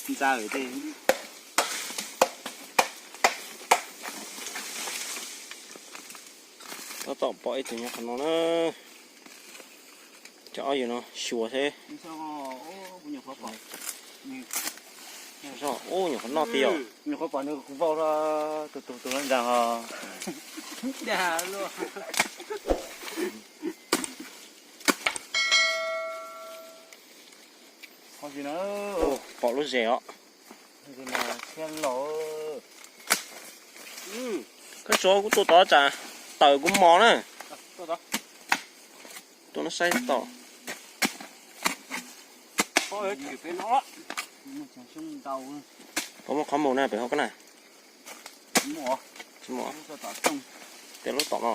Ntxa tej. Tab tom pom ib tug nyob qhov no na. Cov ob yawg no xyuas seb. Ub, nyuam qhuav noj tiag. Nyuam qhuav pom nws kuv vau tus tus tus ntxa ho. Dag luaj. Pom lub zes os. Koj tso kuv tuaj tod tsam tawm kuv mos na. Tuaj no saib tom. Pom muaj qhov mus na pem hauv koj na. Tsis muaj. Tej lub tom no.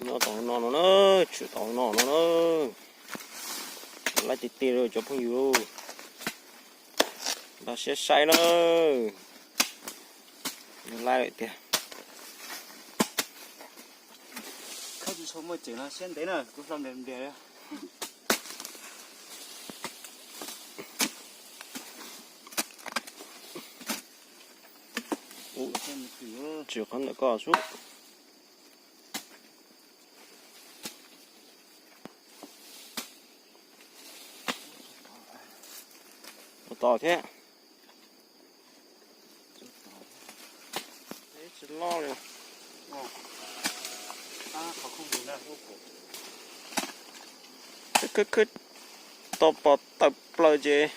Nyob tom no no na, tshwm tom no no na. Laib tiag tiag li cov phooj ywg, npaj siab saib na. Laib lawm tiag. Khawb tsis tshua muaj ceem no siab ntev na, kuv hlo nplias nplias li. Tswm qhov ntawm ko sub. Ua tau thiab. Tsis loj li. Khwb khwb khwb, tau pom tawm plaws ces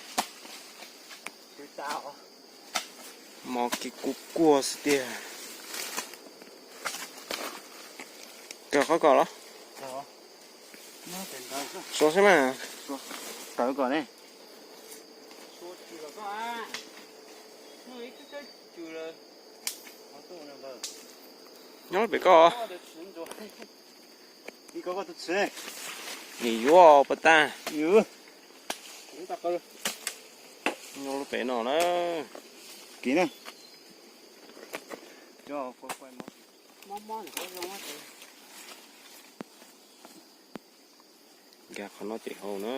mos kiag kuv kuag xwb tiag. Kawg qhov ko los? Suav xwb mas. Tawm kom ne. Nyob pem ko. Nim yuav pas tag. Nyob lub pem no na. Kiv na. Nkag qhov no ces hau na.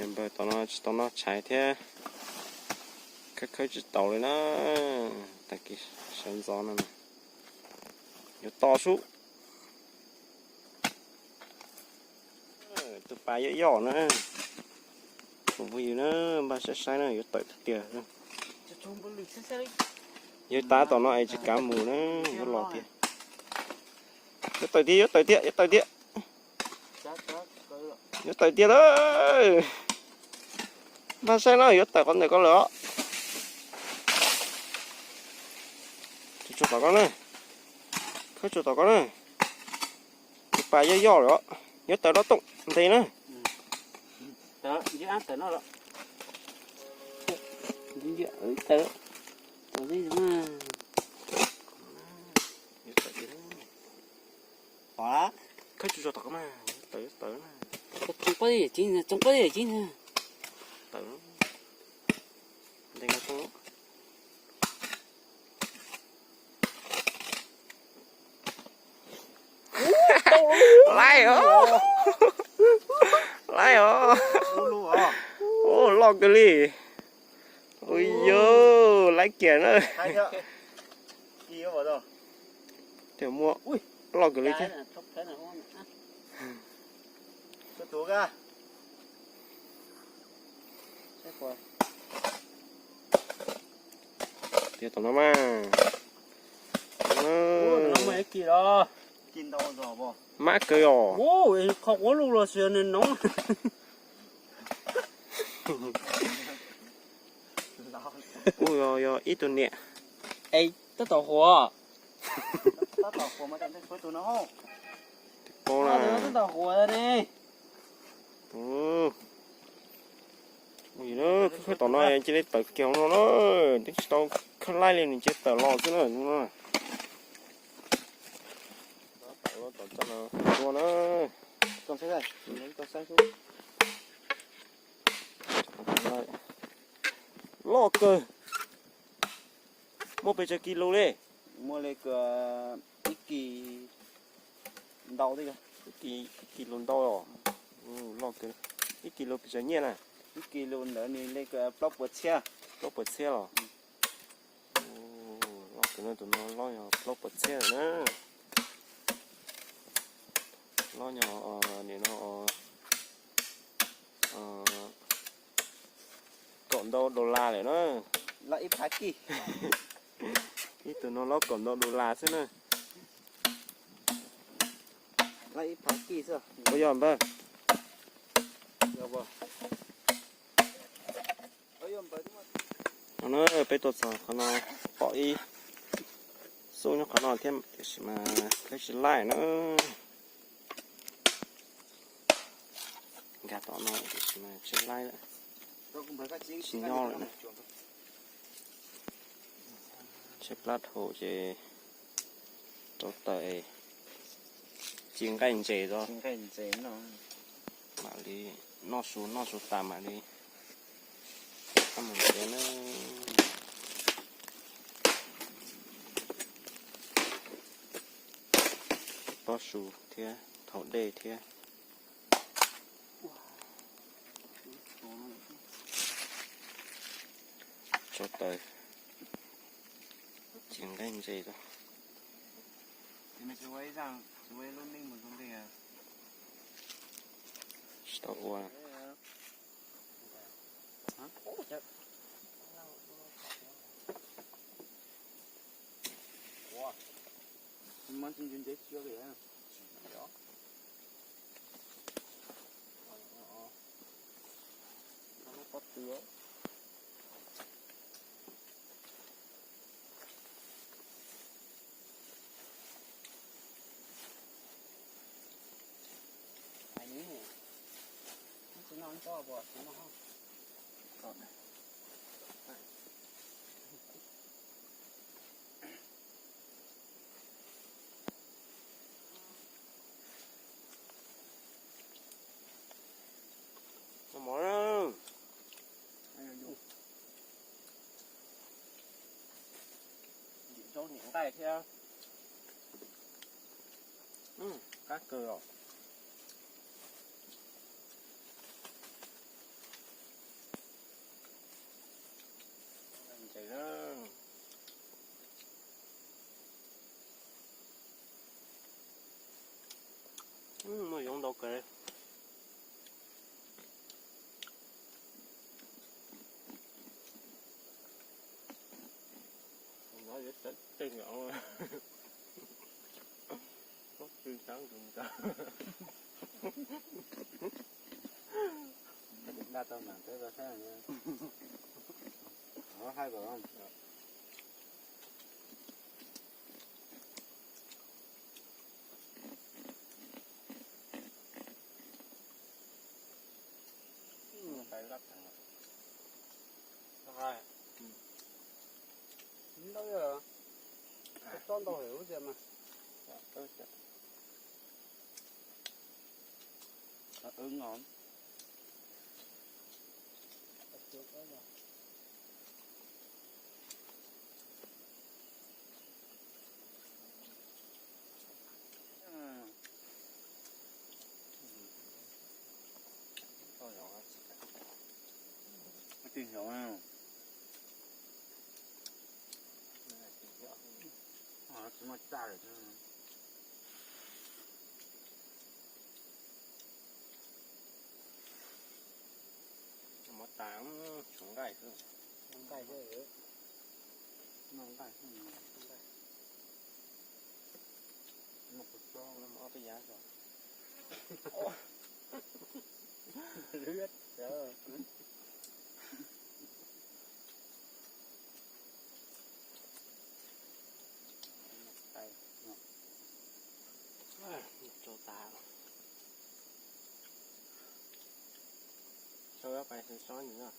Npawg tom no tsis tau noj tshais thiab, khawb khawb tsis taus li na. Tag kis sawv ntxov no yuav to sub. Tus pas yoj yoj na, tus phooj ywg na, npaj siab saib na, yuav tawm tiag tiag. Yog tas tom no es tsis kav mus na, yuav los tiag. Yuav tawm tiag, yuav tawm tiag, yuav tawm tiag. Yuav tawm tiag lawm. Npaj saib na, yuav tawm qhov ntawm ko lawm os. Tsuas tom ko na, khawb tsuas tom ko na. Tus pas yoj yoj lawm os, yuav tawm loj tooj ntes na. Khawb tsuas tom ko mas, tawm tawm na. Tsoom pob yawm ceeb, tsoom pob yawm ceeb. Tawm ntes ko tooj. Laib os, laib os. Ua loj kawg li. Ua yog laib kiag na. Muaj loj kawg li thiab. Tias tom no mas. Mab kawg os. Qhov quav lug los sis nws noov. Kuj yog ib tug niam. Es tab tom huav. Tab tom huav ne. Khawb tom no cia li tawm kiag no na, twb tsis tau khawb laib li nws cia li tawm los xwb na. Tom txaj no tua na. Loj kawg. Muaj pes tsawg kis lus li? Muaj li ib kis ntau, ib kis lus ntau os. Loj kawg. Ib kis lus pes tsawg nyiaj na? Ib kis lus ntawd nws li plaub puas txhiab. Plaub puas txhiab los? Loj kawg no, tus no loj yog plaub puas txhiab na. Loj yog nim no kaum ntau dollar lawm na. Loj ib phav kij. Ib tug no loj kaum ntau dollar xwb na. Loj ib phav kij xwb. Ua yog npawg. No na, peb tuaj txog qhov no pom ib xub nyob qhov no thiab tiam sis mas peb tsis laij na. Nkag tom no tiam sis mas tsis laij lawm. Tsis nyob lawm na. Tshaib plab dhau ces rau taws ci nqaij ntses tso. Mam li noj su noj su tas mam li mus tsev na. Pob su thiab thau dej thiab. Tso taws ci nqaij ntses tso. Tsis tau ua. Mov, zaub nyam nqaij thiab. Qab kawg os. Ntses na. Muaj yoov ntau kawg. Ntawd yuav tseem tseem os. Pob tw sab nkaus nkaus. Daj tau mam teb tau saib. Haib kom. Ntau yog tsob ntau lawm ub tiag mas. Tsis muaj txaj lawm. Mov tas, tshuav nqaij xwb. Nqaij xwb. Noj nqaij xwb. Noj kuv tsob, noj ob peb yav zog. Tsau tas. Sau pais sob ntsis na.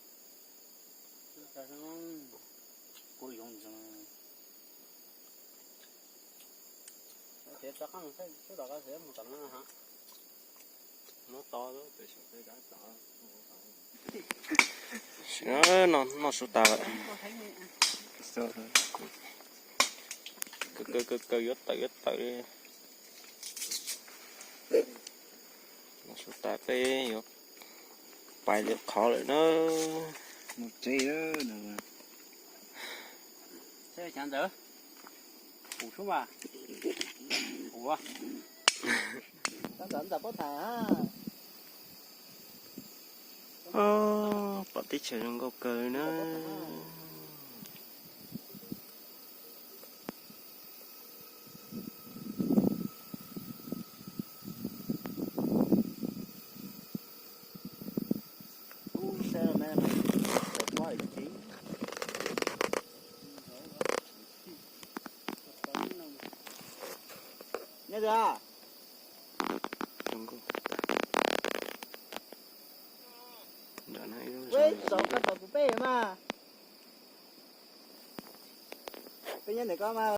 Kuv yoov ntsis. Noj, noj suav tas lawm. Kaw kaw kaw yuav tawm yuav tawm li. Noj suav tas peb yuav pais lwm qhov lawm na. Mus tsev. Ntawd, pum sub mas, pum, tab tom ntawm pob thaim. Pom teb chaws zoo nkauj kawg na. Nyob twg a? Zoo nkauj tag tag. Nram no ib lub, peb tau tus peb mas. Peb nyob ntawm koj mas.